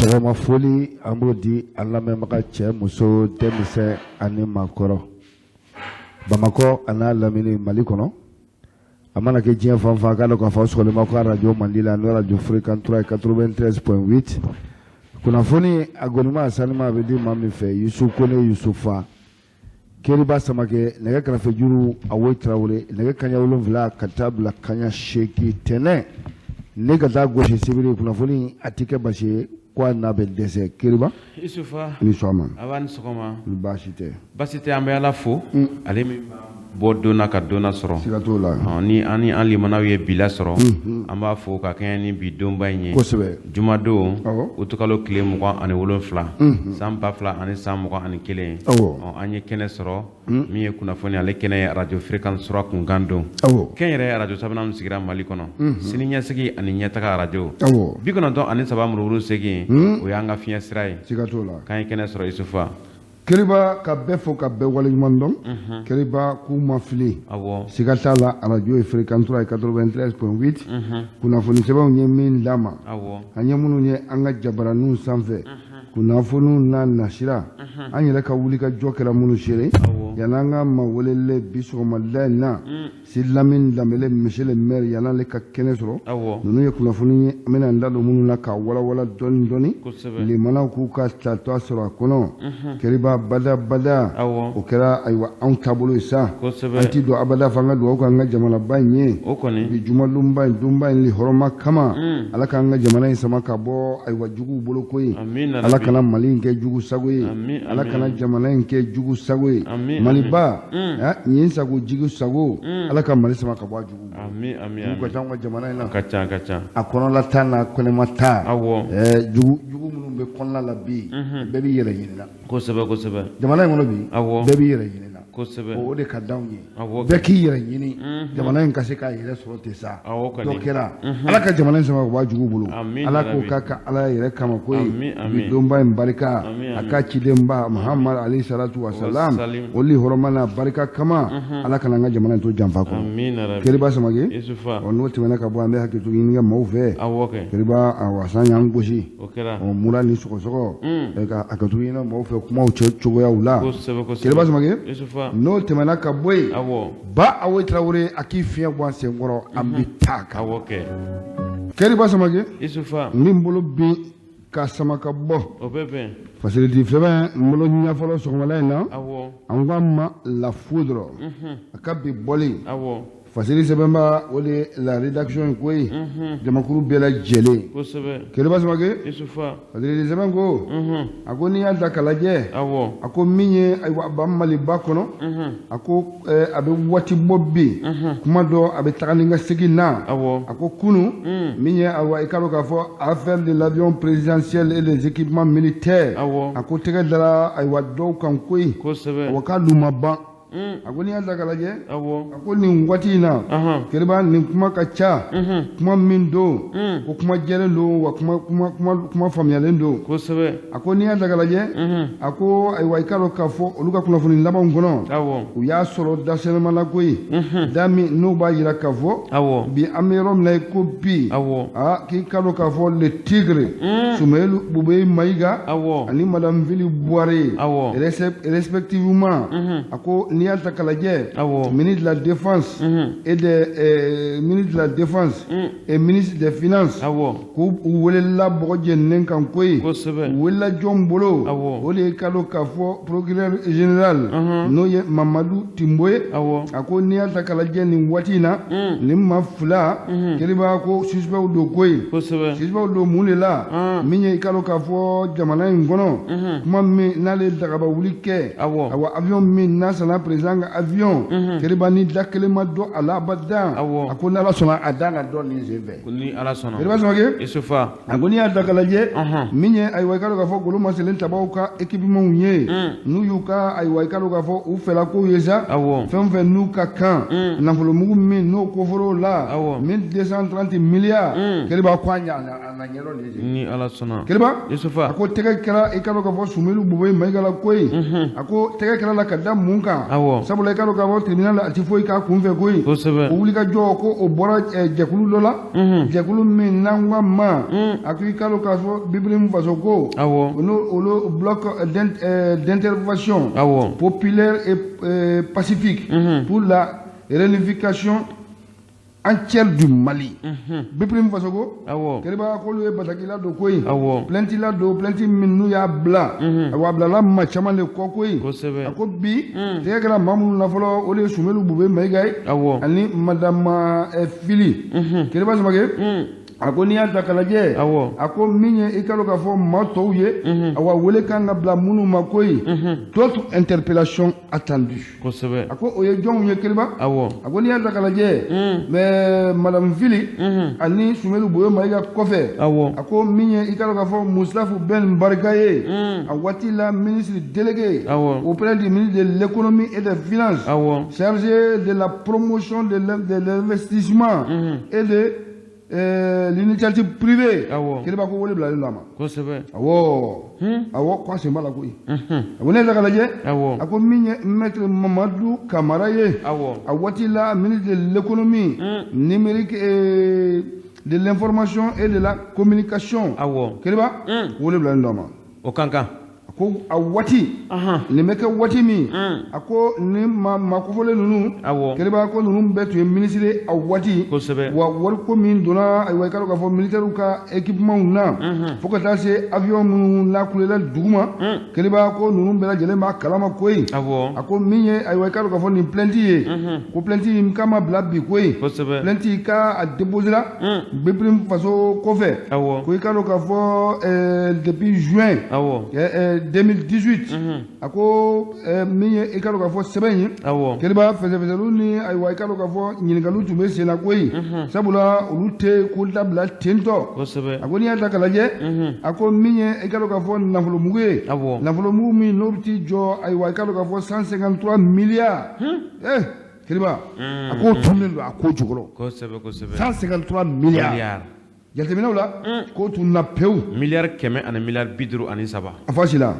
Sɔgɔma foli an b'o di an lamɛnbaga cɛ muso denmisɛn ani maakɔrɔ Bamakɔ a n'a lamini Mali kɔnɔ a mana kɛ diɲɛ fan fan k'a dɔn k'a fɔ aw sɔgɔlen b'aw ka arajo mandi la n'o arajo Fréquence 3 ye 93.8 kunnafoni a gɔnima a sanima a bɛ di maa min fɛ Yusu Kone Yusufa Keriba Samakɛ nɛgɛ kɛrɛfɛ juru Awoyi Tarawele nɛgɛ kanɲɛ 7 ka taa bila kanɲɛ 8 tɛnɛn ne ka taa gosi sibiri kunnafoni a tɛ kɛ basi ye ko a n'a bɛ dɛsɛ Keriba Isufa i ni sɔgɔma a ni sɔgɔma baasi tɛ baasi tɛ an bɛ Ala fo ale min bɔ don na ka don sɔrɔ siga t'o la ni an ni an limanaw ye bi lasɔrɔ an b'a fo ka kɛɲɛ ni bi donba in ye kosɛbɛ jumadon utukalo tile 27 san 2021 an ye kɛnɛ sɔrɔ min ye kunnafoni ale kɛnɛ ye arajo Fréquence 3 kunkan don kɛnyɛrɛye arajo sabanan min sigira Mali kɔnɔ sini ɲɛsigi ani ɲɛtaga arajo 93 murumuru 8 o y'an ka fiɲɛ sira ye siga t'o la k'an ye kɛnɛ sɔrɔ Isufa Keriba ka bɛɛ fo ka bɛɛ waleɲuman dɔn Keriba k'u ma fili siga t'a la arajo ye Fréquence 3 ye 93.8 kunnafoni sɛbɛnw ye min d'an ma an ye minnu ye an ka jabaraninw sanfɛ kunnafoniw n'a nasira an yɛrɛ ka wulikajɔ kɛra minnu seere yan'an ka maa welelen bi sɔgɔmada in na Sidi Lamini Danbele monsieur le maire yan'ale ka kɛnɛ sɔrɔ ninnu ye kunnafoni ye an bɛna an da don minnu na k'a walawala dɔɔni dɔɔni limanaw k'u ka tata sɔrɔ a kɔnɔ Keriba bada bada o kɛra ayiwa anw taabolo ye sa an ti don abada f'an ka dugawu k'an ka jamanaba in ye bi jumadonba in donba in hɔrɔma kama Ala k'an ka jamana in sama ka bɔ ayiwa juguw bolo koyi Ala kana Mali in kɛ jugu sago ye Ala kana jamana in kɛ jugu sago ye Maliba nin sago jugu sago Ala ka Mali sama ka bɔ a jugu jugu ka ca an ka jamana in na ka ca ka ca a kɔnɔla ta n'a kɛnɛma ta jugu minnu bɛ kɔnɔna la bi bɛɛ b'i yɛrɛ ɲini na kosɛbɛ kosɛbɛ jamana in kɔnɔ bi bɛɛ b'i yɛrɛ ɲini na kosɛbɛ o de ka d'anw ye bɛɛ k'i yɛrɛ ɲini jamana in ka se k'a yɛrɛ sɔrɔ ten sa dɔ kɛra Ala ka jamana in sama ka bɔ a jugu bolo Ala k'o k'a ka Ala yɛrɛ kama ko ye bi donba in barika a ka cidenba Muhamadu alayhi salatu wa salam o li hɔrɔma n'a barika kama Ala kana an ka jamana in to janfa kɔnɔ Keriba Samake ɔ n'o tɛmɛna ka bɔ an bɛ hakɛto ɲini kɛ maaw fɛ Keriba awa san y'an gosi ɔ mura ni sɔgɔsɔgɔ ka hakɛto ɲini maaw fɛ kumaw cɛ cogoyaw la Keriba Samake n'o tɛmɛna ka bɔ yen Ba Awoyi Tarawele a k'i fiɲɛ bɔ an senkɔrɔ an bɛ taa kan Keriba Samake n bɛ n bolo bin ka sama ka bɔ fasiridi sɛbɛn n bolo ɲɛ fɔlɔ sɔgɔmada in na an k'a ma La Foudre a ka bi bɔli fasiri sɛbɛnba o de ye la rédaction ye koyi jamakuru bɛɛ lajɛlen Keriba Samake fasiridi sɛbɛn ko a ko n'i y'a ta k'a lajɛ a ko min ye ayiwa ba Maliba kɔnɔ a ko a bɛ waati bɔ bi kuma dɔ a bɛ taga ni ka segin na a ko kunun min ye ayiwa i k'a dɔn k'a fɔ affaire de l'avion présidentiel et les équipements militaires a ko tɛgɛ dara ayiwa dɔw kan koyi wa k'a dun ma ban a ko n'i y'a ta k'a lajɛ a ko nin waati in na Keriba nin kuma ka ca kuma min don ko kuma jɛlen don wa kuma faamuyalen don a ko n'i y'a ta k'a lajɛ a ko ayiwa i k'a dɔn k'a fɔ olu ka kunnafoni labanw kɔnɔ u y'a sɔrɔ da sɛnɛma la koyi da min n'o b'a jira k'a fɔ bi an bɛ yɔrɔ min na i ko bi aa k'i k'a dɔn k'a fɔ le tigre Soumeylou Boubèye Maïga ani madame Fily Bouaré respectivement a ko n'i y'a ta k'a lajɛ ministre de la défense et des ministre de la défense et ministre des finances K'u u welela bɔgɔ jeninen kan koyi u welela jɔn bolo o de ye k'a dɔn k'a fɔ procureur général n'o ye Mamadu Timbo ye a ko n'i y'a ta k'a lajɛ nin waati in na nin maa fila Keriba ko suspectw don koyi suspectw don mun de la min ye i k'a dɔn k'a fɔ jamana in kɔnɔ kuma min n'ale ye dagaba wuli kɛ awa avion min n'a sanna président ka avion Keriba ni da kelen ma dɔn a la abada a ko n'Ala sɔnna a da na dɔn nin senfɛ Ni Ala sɔnna. Keriba Samake. Isufa. A ko n'i y'a ta k'a lajɛ. Ɔnhɔn. Min ye ayiwa i k'a dɔn k'a fɔ golomaselen tabaw ka équipements ye. N'u y'u ka ayiwa i k'a dɔn k'a fɔ u fɛlakow ye sa. Awɔ. Fɛn o fɛn n'u ka kan. Nafolomugu min n'o kofɔr'o la. Awɔ. 1230 milliards. Keriba ko a ɲa a na ɲɛdɔn nin sen. Ni Ala sɔnna. Keriba. Isufa. A ko tɛgɛ kɛra i k'a dɔn k'a fɔ Soumeylou Boubèye Maïga la koyi. A ko tɛgɛ kɛra la ka da mun kan. Awɔ. Sabula i k'a dɔn k'a fɔ tribunal a ti foyi k'a kunfɛ koyi. O wulikajɔ ko o bɔra jɛkulu dɔ la, jɛkulu min n'an ko a ma, a ko i k'a dɔn k'a fɔ BIPRIM Fasoko, olu Bloc d'intervention populaire et pacifique pour la réunification entière du Mali. BIPRIM Fasoko, Keriba, k'olu ye bataki ladon koyi, plainte ladon, plainte min n'u y'a bila, awa, a bilala maa caman de kɔ koyi. A ko bi tɛgɛ kɛra maa minnu na fɔlɔ, o de ye Sumelu Bube Mayiga ye ani Madame Fili. Keriba Samake, a ko n'i y'a ta k'a lajɛ, a ko min ye i k'a dɔn k'a fɔ maa tɔw ye, awa, wele kan ka bila minnu ma koyi, d'autres interpellations attendues. A ko o ye jɔnw ye, Keriba? A ko n'i y'a ta k'a lajɛ, mais Madame Fili ani Sumelu Boyo Mayiga kɔfɛ, a ko min ye i k'a dɔn k'a fɔ Mustafa Ben Barika ye, a waati la ministre délégué auprès du ministre de l'Économie et des Finances, chargé de la promotion de l'investissement et de l'initiative privée. Keriba, ko wele bilalen don a ma. Awɔ, ko a sen b'a la koyi. A ko ne yɛrɛ ka lajɛ, a ko min ye maître Mamadu Kamara ye, a waati la ministre de l'Économie numérique et de l'Information et de la Communication. Keriba, wele bilalen don a ma. O kan kan. A ko a waati nin bɛ kɛ waati min, a ko ni maa maa kofɔlen ninnu, Keriba, ko ninnu bɛɛ tun ye minisiri ye a waati. Wa wariko min donna, ayiwa, i k'a dɔn k'a fɔ militaires ka équipement na, fo ka taa se avion minnu lakulela duguma, Keriba, ko ninnu bɛɛ lajɛlen b'a kalama koyi. A ko min ye, ayiwa, i k'a dɔn k'a fɔ nin plainte ye, ko plainte in k'a ma bila bi koyi. Plainte k'a a déposé la BIPRIM Faso kɔfɛ. Ko i k'a dɔn k'a fɔ depuis juin 2018, a ko min ye i k'a dɔn k'a fɔ sɛbɛn ye, Keriba, fɛsɛfɛsɛliw ni, ayiwa, i k'a dɔn k'a fɔ ɲininkaliw tun bɛ sen na koyi, sabula olu tɛ ko dabila ten tɔ. A ko n'i y'a ta k'a lajɛ, a ko min ye i k'a dɔn k'a fɔ nafolomugu ye, nafolomugu min n'o bɛ t'i jɔ, ayiwa, i k'a dɔn k'a fɔ 153 milliards. Keriba, a k'o tununnen don a ko jukɔrɔ. 153 milliards, jateminɛw la, k'o tununa pewu. Miliyari 100 ani miliyari 53. A fɔ si la,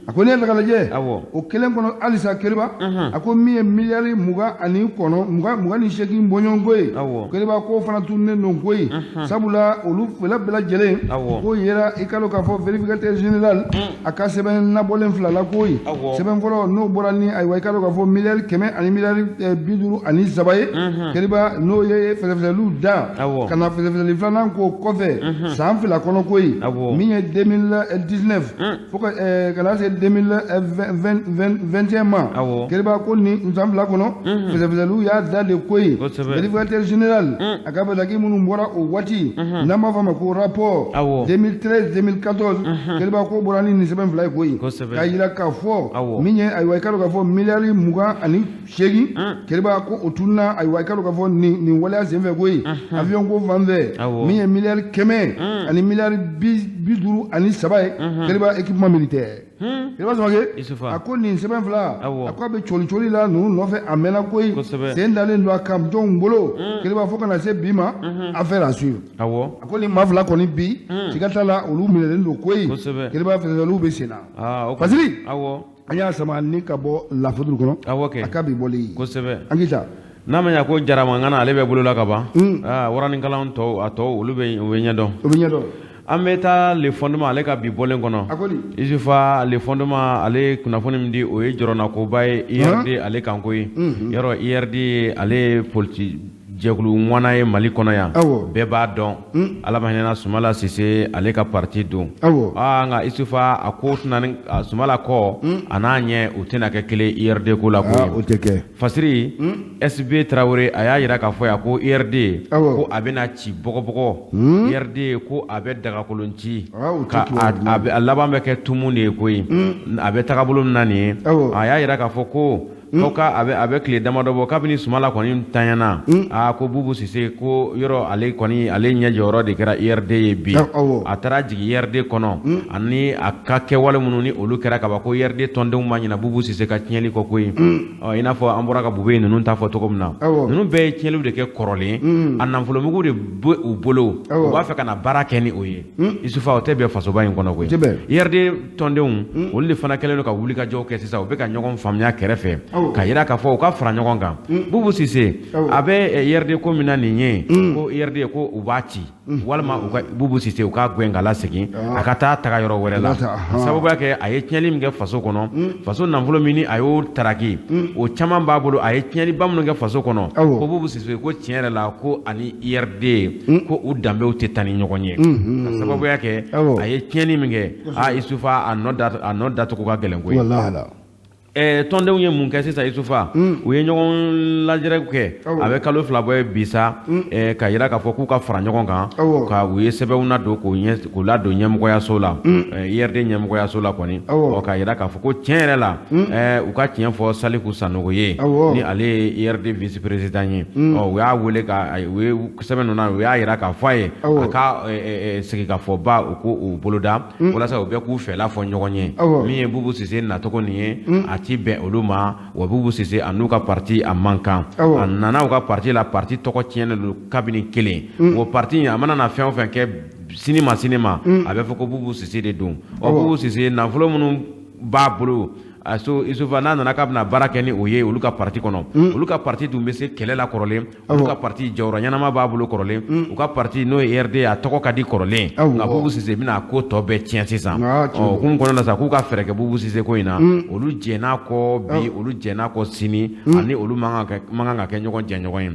a ko n'i ye ta k'a lajɛ, o kelen kɔnɔ halisa, Keriba, a ko min ye miliyari mugan ani kɔnɔ 28 bɔɲɔgɔnko ye, Keriba, k'o fana tununnen don koyi, sabula olu fila bɛɛ lajɛlen k'o yera i k'a dɔn k'a fɔ vérificateur général a ka sɛbɛn nabɔlen fila la koyi. Sɛbɛn fɔlɔ n'o bɔra ni, ayiwa, i k'a dɔn k'a fɔ miliyari 100 ani miliyari 53 ye, Keriba, n'o ye fɛsɛfɛsɛliw da ka na fɛsɛfɛsɛli filanan k'o kɔfɛ san 2 kɔnɔ koyi, min ye 2019 fo ka na se 2021 ma. Keriba, ko nin san 2 kɔnɔ, fɛsɛfɛsɛliw y'a da de koyi. Vérificateur général a ka bataki minnu bɔra o waati, n'an b'a fɔ a ma ko rapport 2013 2014, Keriba, ko bɔra ni nin sɛbɛn fila ye koyi, k'a yira k'a fɔ min ye, ayiwa, i k'a dɔn k'a fɔ miliyari 28, Keriba, ko o tununa, ayiwa, i k'a dɔn k'a fɔ nin waleya senfɛ koyi. Avion ko fan fɛ, min ye miliyari 100 ani miliyari 53 ye, Keriba, équipement militaire. Keriba Samake, a ko nin sɛbɛn fila, a ko a bɛ coli coli la ninnu nɔfɛ, a mɛnna koyi, sen dalen don a kan jɔnw bolo, Keriba, fo ka na se bi ma, affaire à suivre. A ko nin maa fila kɔni bi, siga t'a la, olu minɛlen don koyi. Keriba, fɛsɛfɛsɛliw bɛ sen na. Fasiri, an y'a sama ni ka bɔ La Foudre kɔnɔ. A ka bi bɔli ye. An k'i ta. N'a ma ɲa ko jaramangana ale bɛ bolola ka ban, waraninkalan tɔw, a tɔw, olu bɛ u bɛ ɲɛdɔn. U bɛ ɲɛdɔn. An bɛ taa Le Fondement ale ka bi bɔlen kɔnɔ. Isufa, Le Fondement ale kunnafoni min di, o ye jɔrɔnakoba ye IRD ale kan koyi. Yɔrɔ IRD ale ye politique jɛkulu ŋwana ye Mali kɔnɔ yan, bɛɛ b'a dɔn. Ala ma hinɛna Sumala Sise ale ka parti don. Nka Isufa, a ko tɛna ni Sumala kɔ a n'a ɲɛ, u tɛna kɛ kelen IRD ko la koyi. O tɛ kɛ. Fasiri, SB Tarawele a y'a jira k'a fɔ yan ko IRD ko a bɛna ci bɔgɔbɔgɔ, IRD ko a bɛ dagakolon ci, ka a laban bɛ kɛ tumu de ye koyi. A bɛ tagabolo min na nin ye, a y'a jira k'a fɔ ko ka a bɛ tile damadɔ bɔ kabini Sumala kɔni tanyana, aa, ko Bubu Sise ko yɔrɔ ale kɔni ale ɲɛ jɔyɔrɔ de kɛra IRD ye bi. A taara jigin IRD kɔnɔ ani a ka kɛwale minnu ni olu kɛra kaban, ko IRD tɔndenw ma ɲina Bubu Sise ka tiɲɛli kɔ koyi. Ɔ, i n'a fɔ an bɔra ka Bube ninnu ta fɔ cogo min na, ninnu bɛɛ ye tiɲɛliw de kɛ kɔrɔlen, a nafolomugu de bɛ u bolo, u b'a fɛ ka na baara kɛ ni o ye. Isufa, o tɛ bɛn fasoba in kɔnɔ koyi. IRD tɔndenw, olu de fana kɛlen don ka wulikajɔw kɛ sisan, u bɛ ka ɲɔgɔn faamuya kɛrɛfɛ. Ka jira k'a fɔ u ka fara ɲɔgɔn kan. Bubu Sise a bɛ IRD ko min na nin ye, ko IRD ko u b'a ci walima u ka Bubu Sise u k'a gɛn ka lasegin a ka taa taga yɔrɔ wɛrɛ la, sababuya kɛ a ye tiɲɛni min kɛ faso kɔnɔ, faso nafolo min a y'o taraki, o caman b'a bolo. A ye tiɲɛniba minnu kɛ faso kɔnɔ, ko Bubu Sise ko tiɲɛ yɛrɛ la ko ani IRD ko u danbew tɛ taa ni ɲɔgɔn ye, ka sababuya kɛ a ye tiɲɛni min kɛ. Aa Isufa, a nɔ datugu ka gɛlɛn koyi. Tɔndenw ye mun kɛ sisan, Isufa? U ye ɲɔgɔn lajɛrɛ kɛ, a bɛ kalo 2 bɔ ye bi sa, ka jira k'a fɔ k'u ka fara ɲɔgɔn kan, ka u ye sɛbɛnw nadon k'u ladon ɲɛmɔgɔyaso la, IRD ɲɛmɔgɔyaso la kɔni, ɔ ka jira k'a fɔ ko tiɲɛ yɛrɛ la u ka tiɲɛ fɔ Saliku Sanogo ye, ni ale ye IRD vice président ye. Ɔ u y'a wele ka u ye sɛbɛn ninnu, u y'a jira k'a fɔ a ye a ka sigikafɔba u k'o boloda walasa u bɛɛ k'u fɛla fɔ ɲɔgɔn ye. Min ye Bubu Sise nacogo nin ye, a ti bɛn olu ma. Wa Bubu Sise a n'u ka parti a man kan. A nana u ka parti la, parti tɔgɔ tiɲɛnen don kabini kelen. O parti a mana na fɛn o fɛn kɛ sini ma sini ma, a bɛ fɔ ko Bubu Sise de don. Ɔ Bubu Sise, nafolo minnu b'a bolo a so, Isufa, n'a nana k'a bɛna baara kɛ ni o ye olu ka parti kɔnɔ, olu ka parti dun bɛ se kɛlɛ la kɔrɔlen, olu ka parti jɔyɔrɔ ɲɛnama b'a bolo kɔrɔlen, u ka parti n'o ye IRD, a tɔgɔ ka di kɔrɔlen, nka Bubu Sise bɛna ko tɔ bɛɛ tiɲɛ sisan. Ɔ hukumu kɔnɔna na sa, k'u ka fɛɛrɛ kɛ Bubu Sise ko in na. Olu jɛn'a kɔ bi, olu jɛn'a kɔ sini, ani olu man kan ka kɛ ɲɔgɔn jɛɲɔgɔn ye.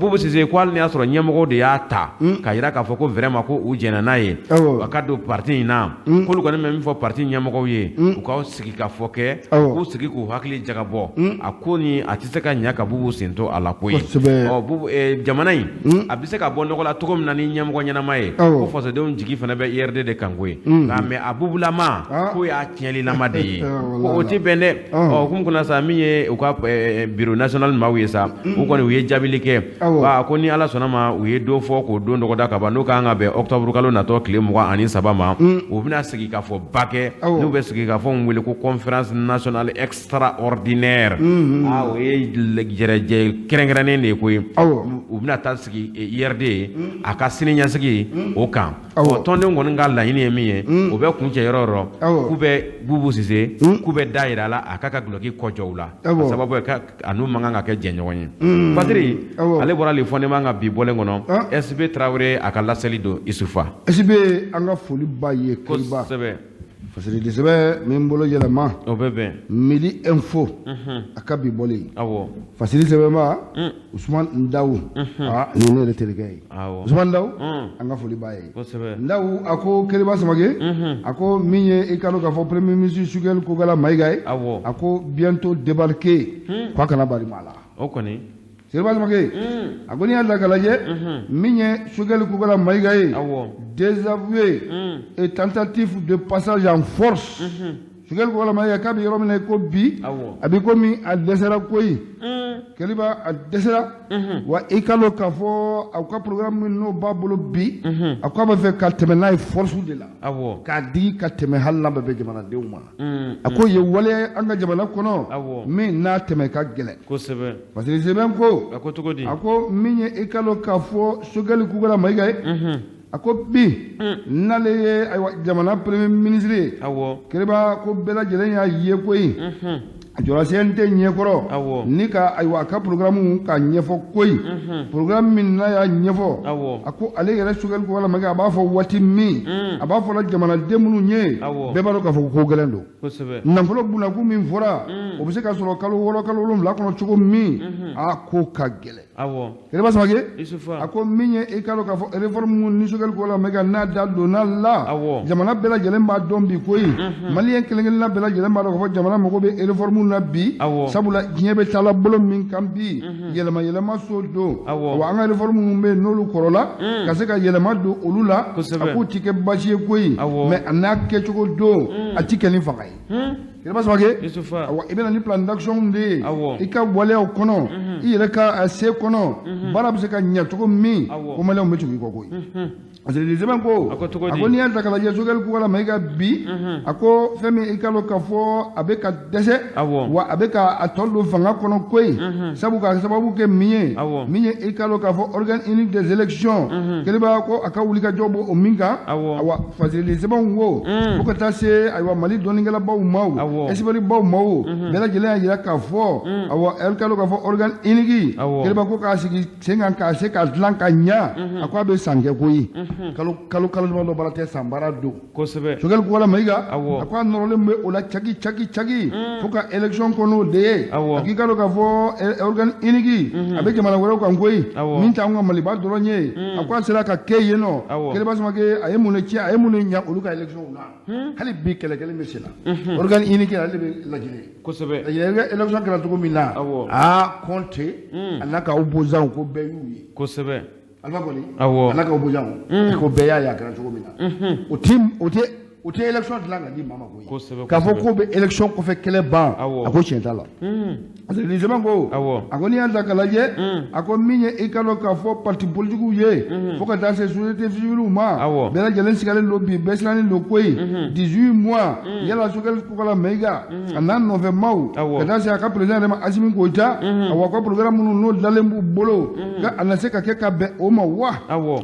Bubu Sise ko hali ni y'a sɔrɔ ɲɛmɔgɔw de y'a ta ka jira k'a fɔ ko vraiment ko u jɛnna n'a ye a ka don parti in na, k'olu kɔni bɛ min fɔ parti ɲɛmɔgɔw ye, u ka sigikafɔ kɛ, k'u sigi k'u hakili jagabɔ a ko ni a tɛ se ka ɲɛ ka Bubu sen to a la ko ye. Ɔ Bubu, jamana in a bɛ se ka bɔ nɔgɔ la cogo min na ni ɲɛmɔgɔ ɲɛnama ye, ko fasodenw jigi fana bɛ IRD de kan koyi, nka mais a bubulama k'o y'a tiɲɛlilama de ye, ko o tɛ bɛn dɛ. Ɔ hukumu kɔnɔ sa, min ye u ka bureau national maaw ye sa, u kɔni u ye jaabili kɛ ko ni Ala sɔnna ma, u ye don fɔ k'o don dɔgɔda ka ban, n'o kan ka bɛn octobre kalo natɔ tile 23 ma, u bɛna sigikafɔba kɛ, n'u bɛ sigikafɔ min wele ko conférence nationale extraordinaire. Aa o ye jɛrɛjɛ kɛrɛnkɛrɛnnen de ye koyi. U bɛna taa sigi IRD ye a ka sini ɲɛsigi o kan. Ɔ tɔndenw kɔni ka laɲini ye min ye, o bɛ kuncɛ yɔrɔ o yɔrɔ, k'u bɛ Bubu Sise k'u bɛ da yira a la a k'a ka dulɔki kɔ jɔ u la, a sababu ye a n'u man kan ka kɛ jɛɲɔgɔn ye. Patiri ale bɔra le fondement ka bi bɔlen kɔnɔ, SB Tarawele a ka laseli don, Isufa. SB, an ka foli b'a ye. Kiriba. Kosɛbɛ. Fasiridi sɛbɛn min bolo yɛlɛma. O bɛ bɛn. Midi Info a ka bi bɔlen. Fasiri sɛbɛnba Usman Ndaw, aa nin ne yɛrɛ terikɛ ye. Usman Ndaw, an ka foli b'a ye. Kosɛbɛ. Ndaw a ko Kiriba Samake, a ko min ye i ka dɔn k'a fɔ premier ministre Choguel Kokalla Maïga ye, a ko bientôt débarquer, k'a kana bari maa la. O kɔni. Kiriba Samake a ko n'i y'a ta k'a lajɛ, min ye Choguel Kokalla Maïga ye, désavoué et tentative de passage en force. Choguel Kokalla Maïga k'a bɛ yɔrɔ min na i ko bi, a bɛ komi a dɛsɛra koyi. Keliba, a dɛsɛra wa. I ka dɔn k'a fɔ aw ka programme min n'o b'a bolo bi, a ko a b'a fɛ ka tɛmɛ n'a ye force de la, k'a digi ka tɛmɛ hali n'a bɛ bɛn jamanadenw ma. A ko ye waleya an ka jamana kɔnɔ min n'a tɛmɛ ka gɛlɛn. Kosɛbɛ. Parce que sɛbɛn ko a ko cogo di? A ko min ye i ka dɔn k'a fɔ Choguel Kokalla Maïga ye, a ko bi n'ale ye ayiwa jamana premier ministre ye, Kiriba, ko bɛɛ lajɛlen y'a ye koyi, a jɔra CNT ɲɛkɔrɔ ni ka ayiwa a ka programme k'a ɲɛfɔ koyi. Programme min n'a y'a ɲɛfɔ, a ko ale yɛrɛ Choguel Kokalla Maïga, a b'a fɔ waati min a b'a fɔla jamanaden minnu ye, bɛɛ b'a dɔn k'a fɔ ko gɛlɛn don. Nafolo bunakun min fɔra, o bɛ se ka sɔrɔ kalo 6, kalo 7 kɔnɔ cogo min, a ko ka gɛlɛn. Kiriba Samake a ko min ye i ka dɔn k'a fɔ réforme ni Choguel Kokalla Maïga n'a da donna la, jamana bɛɛ lajɛlen b'a dɔn bi koyi. Maliyɛn kelen kelenna bɛɛ lajɛlen b'a dɔn k'a fɔ jamana mago bɛ réforme na bi, sabula diɲɛ bɛ taa la bolo min kan bi, yɛlɛma yɛlɛma so don. Wa an ka réforme minnu bɛ yen n'olu kɔrɔla, ka se ka yɛlɛma don olu la, a k'u ti kɛ baasi ye koyi, mais a n'a kɛcogo don, a ti kɛ ni fanga ye. Kiriba Samake, awa, i bɛna ni plan d'action de ye i ka waleyaw kɔnɔ, i yɛrɛ ka se kɔnɔ, baara bɛ se ka ɲɛ cogo min, ko maliyɛnw bɛ tugu i kɔ koyi. Parce que sɛbɛn ko, a ko n'i y'a ta k'a lajɛ, Choguel Kokalla Maïga bi, a ko fɛn min i ka dɔn k'a fɔ a bɛ ka dɛsɛ, wa a bɛ ka a tɔ don fanga kɔnɔ koyi, sabu ka sababu kɛ min ye, min ye i ka dɔn k'a fɔ organe unique des élections, Kiriba ko a ka wulikajɔ b'o min kan. Awa, fasirili sɛbɛnw ko fo ka taa se ayiwa Mali dɔnnikɛlabaw ma. experts baw maaw bɛɛ lajɛlen y'a jira k'a fɔ awɔ i k'a dɔn k'a fɔ organe unique Keliba ko k'a sigi sen kan k'a se k'a dilan ka ɲa, a ko a bɛ san kɛ koyi, kalo kalo kalo damadɔ baara tɛ, san baara don. Choguel Kokalla Maïga, a ko a nɔrɔlen bɛ o la caki caki caki fo ka élection kɔnɔ de ye. A k'i k'a dɔn k'a fɔ organe unique a bɛ jamana wɛrɛw kan koyi, min t'anw ka Maliba dɔrɔn ye. A ko a sera ka kɛ yen nɔ. Keliba Samake, a ye mun de tiɲɛ, a ye mun de ɲa olu ka élection na? Hali bi kɛlɛ kelen bɛ sen na, organe unique ale de bɛ Laginɛ. Laginɛ élection kɛra cogo min na, aa, Conté a n'a ka opposant ko bɛɛ y'u ye. Alpha kɔni, a n'a ka opposant ko bɛɛ y'a ye a kɛra cogo min na. O tɛ élection dilan ka di maa ma koyi. K'a fɔ k'o bɛ élection kɔfɛ kɛlɛ ban, a ko tiɲɛ t'a la. Parce que nin sɛbɛn ko, a ko n'i y'a ta k'a lajɛ, a ko min ye i ka dɔn k'a fɔ parti politiques ye, fo ka taa se société civile ma, bɛɛ lajɛlen sigalen don bi, bɛɛ sirannen don koyi. 18 mois, yala Choguel Kokalla Maïga a n'a nɔfɛ maaw, ka taa se a ka président yɛrɛ ma, Assimi Goïta, awa, ko programme minnu n'o dalen b'u bolo, nka a na se ka kɛ ka bɛn o ma wa?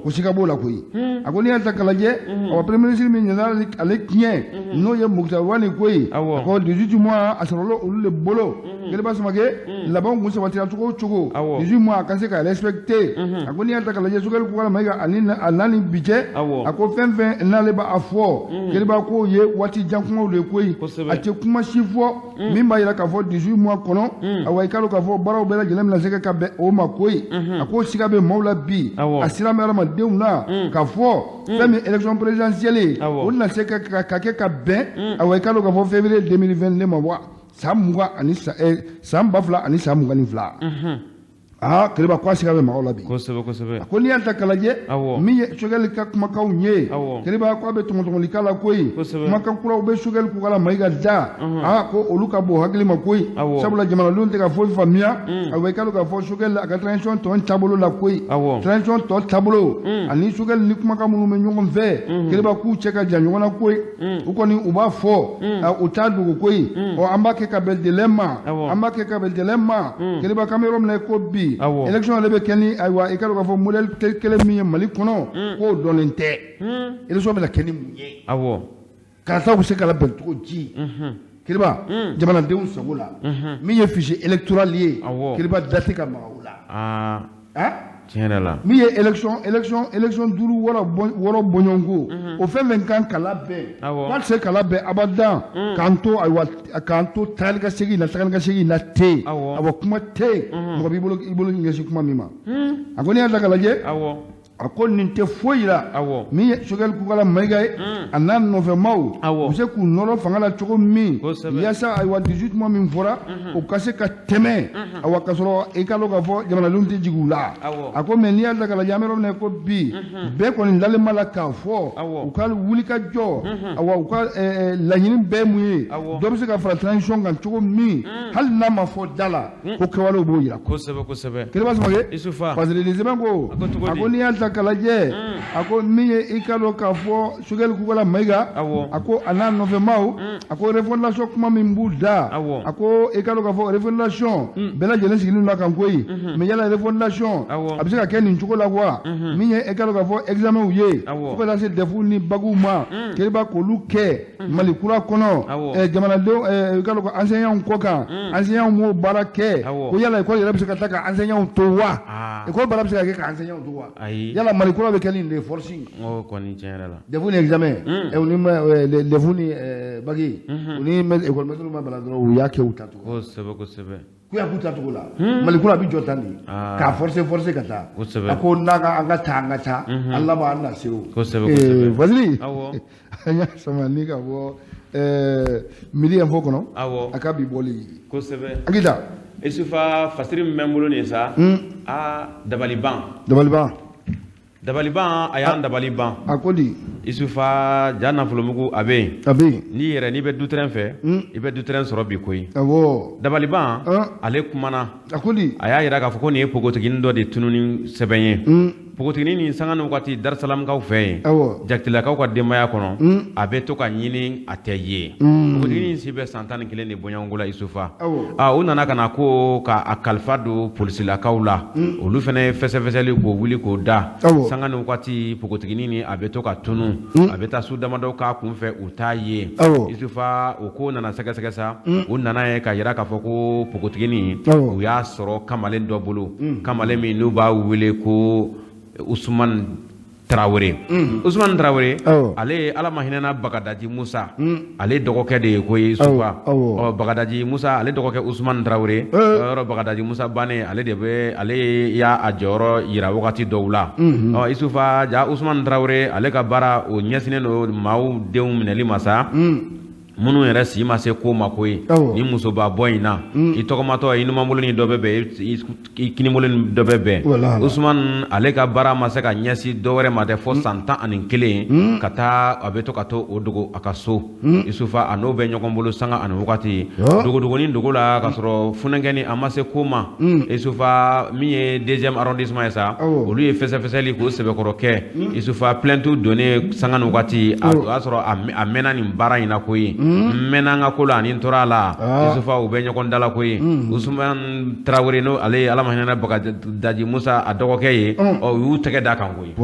Ko siga b'o la koyi. A ko n'i y'a ta k'a lajɛ, awa, premier ministre min nana ale tiɲɛ, n'o ye Moctar Ouane koyi, a ko 18 mois a sɔrɔla olu de bolo. Keliba Samake, labanw kun sabatira cogo o cogo, 18 mois a ka se ka respecter. A ko n'i y'a ta k'a lajɛ, Choguel Kokalla Maïga ani a n'a ni bi cɛ, a ko fɛn fɛn n'ale b'a fɔ, Keliba k'o ye waati jan kumaw de ye koyi. A tɛ kuma si fɔ min b'a jira k'a fɔ 18 mois kɔnɔ, awa, i k'a dɔn k'a fɔ baaraw bɛɛ lajɛlen bɛna se ka bɛn o ma koyi. A ko siga bɛ maaw la bi, a sira bɛ hadamadenw na k'a fɔ fɛn min élection présidentielle ye, o na se ka kɛ ka bɛn, awa, i k'a dɔn k'a fɔ février 2022 ma wa, san mugan ani san 2022. Aa, Keliba ko a siga bɛ maaw la bi. Kosɛbɛ. A ko n'i y'a ta k'a lajɛ, min ye Choguel ka kumakanw ye, Keliba ko a bɛ tɔmɔtɔmɔli k'a la koyi. Kumakan kuraw bɛ Choguel Kokalla Maïga da, aa, ko olu ka bon hakili ma koyi, sabula jamanadenw tɛ ka foyi faamuya. Awa, i k'a dɔn k'a fɔ Choguel a ka transition tɔ taabolo la koyi, transition tɔ taabolo ani Choguel ni kumakan minnu bɛ ɲɔgɔn fɛ, Keliba k'u cɛ ka jan ɲɔgɔn na koyi. U kɔni u b'a fɔ, u t'a dogo koyi. Ɔ, an b'a kɛ ka bɛn délai ma, an b'a kɛ ka bɛn délai ma. Keliba, k'an bɛ yɔrɔ min na ko bi, élection yɛrɛ bɛ kɛ ni, ayiwa, i k'a dɔn k'a fɔ modèle kelen min ye Mali kɔnɔ, k'o dɔnnen tɛ. Élection bɛna kɛ ni mun ye? Kalataw bɛ se ka labɛn cogo di? Keliba, jamanadenw sago la, min ye fichier électoral ye, Keliba da tɛ ka maga o la. Tiɲɛ yɛrɛ la. Min ye élection duuru wɔɔrɔ bɔɲɔgɔnko, o fɛn fɛn kan ka labɛn, k'a tɛ se ka labɛn abadan k'an to, ayiwa, k'an to tagali ka segin na, tagali ka segin na ten. Awa, kuma tɛ yen, mɔgɔ b'i bolo i bolo ɲɛsin kuma min ma. A ko n'i y'a ta k'a lajɛ, a ko nin tɛ foyi la. Min ye Choguel Kokalla Maïga ye, a n'a nɔfɛmaw, u bɛ se k'u nɔrɔ fanga la cogo min, yaasa, ayiwa, 18 mois min fɔra, o ka se ka tɛmɛ, awa, ka sɔrɔ i k'a dɔn k'a fɔ jamanadenw tɛ jigin u la. A ko mais n'i y'a ta k'a lajɛ, an bɛ yɔrɔ min na ko bi, bɛɛ kɔni dalen b'a la k'a fɔ u ka wuli ka jɔ, awa, u ka laɲini bɛɛ mun ye, dɔ bɛ se ka fara transition kan cogo min, hali n'a ma fɔ da la, ko kɛwalew b'o jira. Kosɛbɛ. Keliba Samake, parce que nin sɛbɛn ko, a ko n'i y'a ta k'a lajɛ, a ko min ye i k'a dɔn k'a fɔ Choguel Kokalla Maïga, a ko a n'a nɔfɛmaw, a ko refondation kuma min b'u da, a ko i k'a dɔn k'a fɔ refondation bɛɛ lajɛlen sigilen don a kan koyi. Mais yala refondation a bɛ se ka kɛ nin cogo la wa? Min ye i k'a dɔn k'a fɔ examen ye, fo ka taa se DEF ni bac ma, Keliba k'olu kɛ Mali kura kɔnɔ, jamanadenw, i k'a dɔn ko enseignants kɔ kan, enseignants m'o baara kɛ. Ko yala école yɛrɛ bɛ se ka taa ka enseignants to wa? École baara bɛ se ka kɛ ka enseignants to wa? Yala Mali kura bɛ kɛ ni nin de force? O kɔni tiɲɛ yɛrɛ la. DEF ni examen, ni DEF ni bac, u ni école maître ma bala dɔrɔn, u y'a kɛ u ta cogo. Kosɛbɛ. K'u y'a k'u ta cogo la, Mali kura bɛ jɔ tan de k'a forcer forcer ka taa. A ko n'a ka an ka taa, an ka taa, an laban an na se o. Kosɛbɛ. Fasiri, an y'a sama ni ka bɔ Midi Info kɔnɔ, a ka bi bɔli. Akita. Isufa, fasiri min bɛ n bolo nin ye sa, aa, dabaliban. Dabaliban. Dabaliban, a y'an dabali ban. A ko di? Isufa, ja nafolomugu a bɛ yen. A bɛ yen. N'i yɛrɛ n'i bɛ dutɛrɛn fɛ, i bɛ dutɛrɛn sɔrɔ bi koyi. Awɔ. Dabaliban, ale kumana. A ko di? A y'a jira k'a fɔ ko nin ye npogotiginin dɔ de tununi sɛbɛn ye. Npogotiginin nin, sanga ni waati, Darusalamkaw fɛ yen. Jatigilakaw ka denbaya kɔnɔ, a bɛ to ka ɲini, a tɛ ye. Npogotiginin in si bɛ san 11 de bɔɲɔgɔnko la, Isufa. Aa, u nana ka na ko k'a kalifa don polisilakaw la. Olu fana ye fɛsɛfɛsɛli k'o wuli k'o da. Sanga ni waati, npogotiginin nin a bɛ to ka tunun. tunu, a bɛ taa su damadɔ k'a kun fɛ, u t'a ye. Isufa, o ko nana sɛgɛsɛgɛ sa, u nana ye ka jira k'a fɔ ko npogotiginin, u y'a sɔrɔ kamalen dɔ bolo, kamalen min n'u b'a wele ko Usumani Tarawele. Usumani Tarawele, ale, Ala ma hinɛna Bagadaji Musa, ale dɔgɔkɛ de ye ko ye, Isufa. Ɔ, Bagadaji Musa, ale dɔgɔkɛ Usumani Tarawele, yɔrɔ Bagadaji Musa bannen, ale de bɛ, ale y'a a jɔyɔrɔ yira wagati dɔw la. Ɔ, Isufa, ja Usumani Tarawele, ale ka baara o ɲɛsinnen don maaw denw minɛli ma sa, minnu yɛrɛ si ma se ko ma koyi. Ni musoba bɔ in na, i tɔgɔmatɔ, i numanbolo ni dɔ bɛ bɛn, i kinibolo ni dɔ bɛ bɛn. Usumani, ale ka baara ma se ka ɲɛsin dɔ wɛrɛ ma dɛ, fo san 11 ka taa, a bɛ to ka to o dogo a ka so. Isufa, a n'o bɛ ɲɔgɔn bolo sanga ani wagati, dogodogonin dogo la, ka sɔrɔ funankɛnin a ma se ko ma. Isufa, min ye deuxième arrondissement ye sa, olu ye fɛsɛfɛsɛli k'o sɛbɛkɔrɔ kɛ. Isufa, plainte donnen sanga ni wagati, a y'a sɔrɔ a mɛnna nin baara in na koyi. N mɛnna n ka ko la ani n tora a la. Isufa, u bɛ ɲɔgɔn da la koyi. Usumani Tarawele, n'o ale ye, Ala ma hinɛna Bagadaji Musa a dɔgɔkɛ ye, ɔ, u y'u tɛgɛ d'a kan koyi.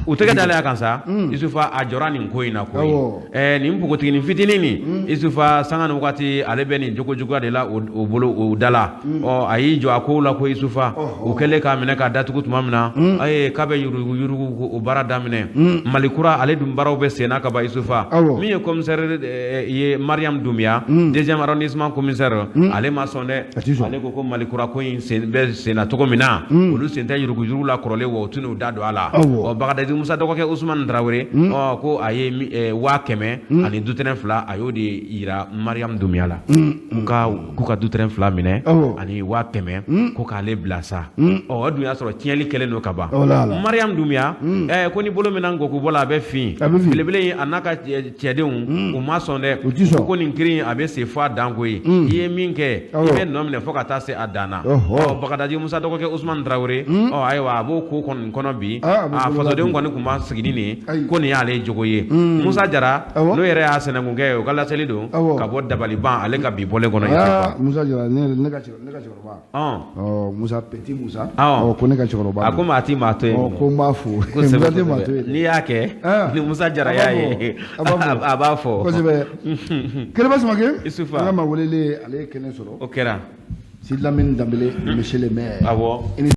U tɛgɛ dalen a kan sa, Isufa, a jɔra nin ko in na koyi. Nin npogotiginin fitinin nin, Isufa, sanga ni wagati, ale bɛ nin jogo juguya de la o bolo o da la. Ɔ, a y'i jɔ a kow la ko Isufa, u kɛlen k'a minɛ k'a datugu tuma min na, ayi, k'a bɛ yurugu yurugu o baara daminɛ. Mali kura, ale dun baaraw bɛ senna ka ban. Isufa, min ye commissaire ye, Mariam Doumbia, deuxième arrondissement commissaire, ale ma sɔn dɛ. Ale ko ko Mali kura ko in sen bɛ senna cogo min na, olu sen tɛ yurugu yurugu la kɔrɔlen wa, u tɛn'u da don a la. Ɔ, Bagadaji Musa dɔgɔkɛ Usumani Tarawele, ɔ, ko a ye 100 000 ani dutɛrɛn 2, a y'o de yira Mariam Doumbia la, k'u ka dutɛrɛn 2 minɛ ani 100 000, ko k'ale bila sa. Ɔ, o dun y'a sɔrɔ tiɲɛli kɛlen don ka ban. Mariam Doumbia, ko ni bolo min gɔkubɔ la, a bɛ fin. Belebele in, a n'a ka cɛdenw, u ma sɔn dɛ. Ko nin kiiri a bɛ se fo a dan koyi. I ye min kɛ, i bɛ nɔ minɛ fo ka taa se a dan na. Ɔ, Bagadaji Musa dɔgɔkɛ Usumani Tarawele, ɔ, ayiwa, a b'o ko kɔni kɔnɔ bi. A fasodenw kɔni tun ma sigi ni nin ko nin y'ale jogo ye. Musa Jara, n'o yɛrɛ y'a sɛnɛkunkɛ ye, o ka laseli don ka bɔ Dabaliban, ale ka bi bɔlen kɔnɔ. Musa Jara, ne ka cɛkɔrɔba, Musa Petit Musa, ko ne ka cɛkɔrɔba. A ko maa ti maa to yen. Ko n b'a fo. Musa tɛ maa to yen. N'i y'a kɛ ni Musa Jara y'a ye, a b'a fɔ. Kosɛbɛ. Kɛnɛba Samakɛ. Isufa. An ka maa welelen, ale ye kɛnɛ sɔrɔ. O kɛra. Sidi Lamini Danbele, monsieur le maire. Awɔ.